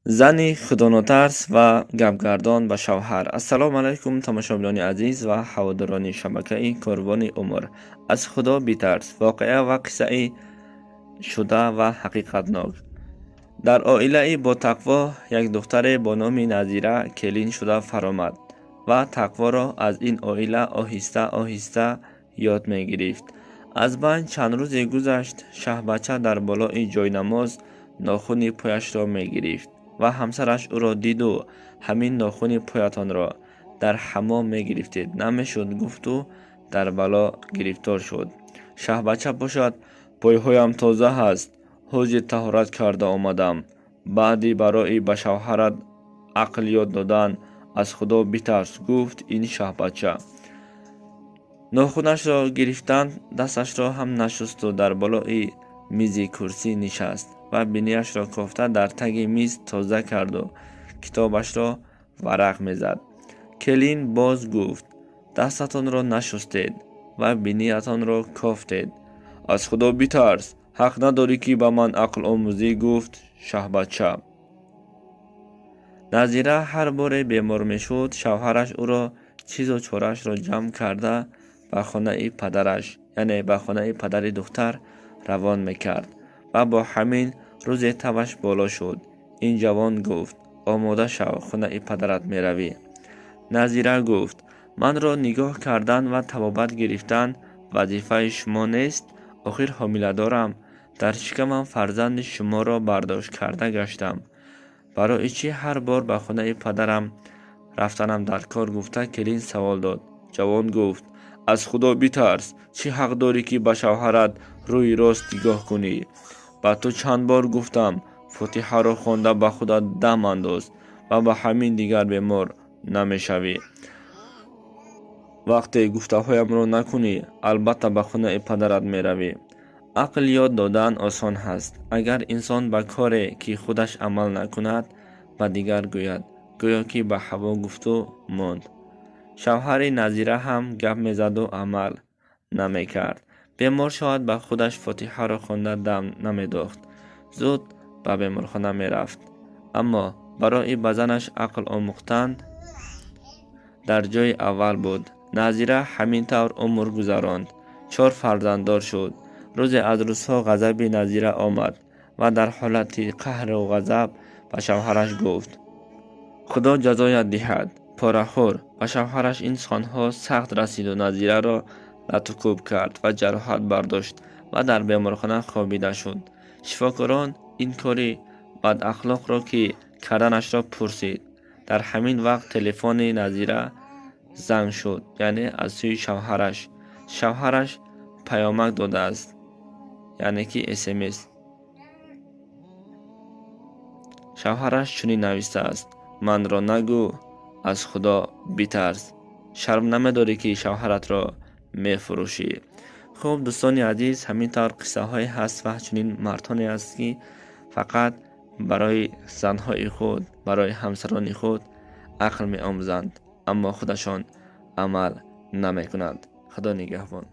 Зани худонотарс ва гапгардон ба шавҳар. Ассалому алайкум, тамошобинони азиз ва ҳаводорони шабакаи Корвони умр. Аз Худо битарс. Воқеа ва қиссаи шуда ва ҳақиқатнок. Дар оилаи ботақво як духтаре бо номи Назира келин шуда фаромад ва тақворо аз ин оила оҳиста оҳиста ёд мегирифт. Аз байн чанд рӯзе гузашт, шаҳбача дар болои ҷойнамоз нохуни пояшро мегирифт ва ҳамсараш ӯро диду ҳамин нохуни поятонро дар ҳаммом мегирифтед, намешуд, гуфту дар бало гирифтор шуд. Шаҳбача бошад, пойҳоям тоза ҳаст, ҳозир таҳорат карда омадам. Баъди барои ба шавҳарат ақл ёд додан аз Худо битарс, гуфт ин шаҳбача. Нохунашро гирифтанд, дасташро ҳам нашусту дар болои мизи курсӣ нишаст ва бинияшро кофта дар таги миз тоза карду китобашро варақ мезад. Келин боз гуфт: дастатонро нашустед ва биниятонро кофтед. Аз Худо битарс, ҳақ надорӣ, ки ба ман ақл омӯзӣ, гуфт шаҳбача. Назира ҳар боре бемор мешуд, шавҳараш ӯро чизу чораашро ҷамъ карда ба хонаи падараш, яъне ба хонаи падари духтар равон мекард ва бо ҳамин рӯзе таваш боло шуд. Ин ҷавон гуфт: омода шав, хонаи падарат меравӣ. Назира гуфт: манро нигоҳ кардан ва табобат гирифтан вазифаи шумо нест, охир ҳомиладорам, дар шикамам фарзанди шуморо бардошт карда гаштам. Барои чӣ ҳар бор ба хонаи падарам рафтанам дар кор, гуфта келин савол дод. Ҷавон гуфт: аз Худо битарс, чӣ ҳақ дорӣ, ки ба шавҳарат рӯи рост нигоҳ кунӣ? Ба ту чанд бор гуфтам, фотиҳаро хонда ба худат дам андоз ва ба ҳамин дигар бемор намешавӣ. Вақте гуфтаҳоямро накунӣ, албатта ба хонаи падарат меравӣ. Ақл ёд додан осон ҳаст. Агар инсон ба коре, ки худаш амал накунад, ба дигар гӯяд, гӯё ки ба ҳаво гуфту монд. Шавҳари Назира ҳам гап мезаду амал намекард. Бемор шавад, ба худаш фотиҳаро хонда дам намедохт, зуд ба беморхона мерафт. Аммо барои ба занаш ақл омӯхтан дар ҷои аввал буд. Назира ҳамин тавр умр гузаронд, 4 фарзанддор шуд. Рӯзе аз рӯзҳо ғазаби Назира омад ва дар ҳолати қаҳру ғазаб ба шавҳараш гуфт: Худо ҷазоят диҳад, порахӯр. Ба шавҳараш ин суханҳо сахт расиду Назираро латукӯб кард ва ҷароҳат бардошт ва дар беморхона хобида шуд. Шифокорон ин кори бадахлоқро ки карданашро пурсид. Дар ҳамин вақт телефони Назира занг шуд, яъне аз сӯи шавҳараш. Шавҳараш паёмак додааст, яъне ки СМС. Шавҳараш чунин навистааст: манро нагӯ, аз Худо битарс. Шарм намедорӣ, ки шавҳаратро мефурӯшӣ? Хуб, дӯстони азиз, ҳамин тавр қиссаҳое ҳаст ва чунин мардоне ҳаст, ки фақат барои занҳои худ, барои ҳамсарони худ ақл меомӯзанд, аммо худашон амал намекунанд. Худо нигаҳбон.